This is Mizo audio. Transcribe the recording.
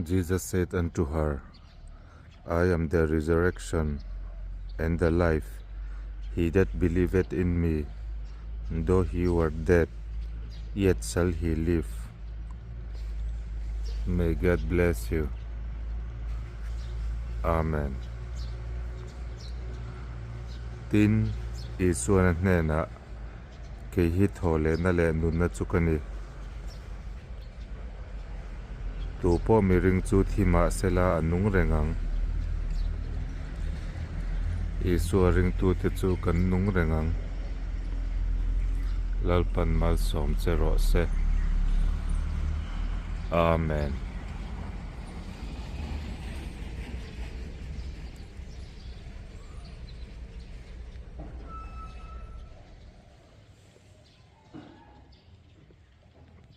Jesus said unto her, I am the resurrection and the life. He that believeth in me, though he were dead, yet shall he live. May God bless you. Amen. Tin, Isuan a hnenah, Kei hi thaw lehna leh nunna chu ka ni. Tu pawh miring chu thi mah sela a nung reng ang. Isua ringtute chu kan nung reng ang. Lalpan malsawm che rawh se. Amen.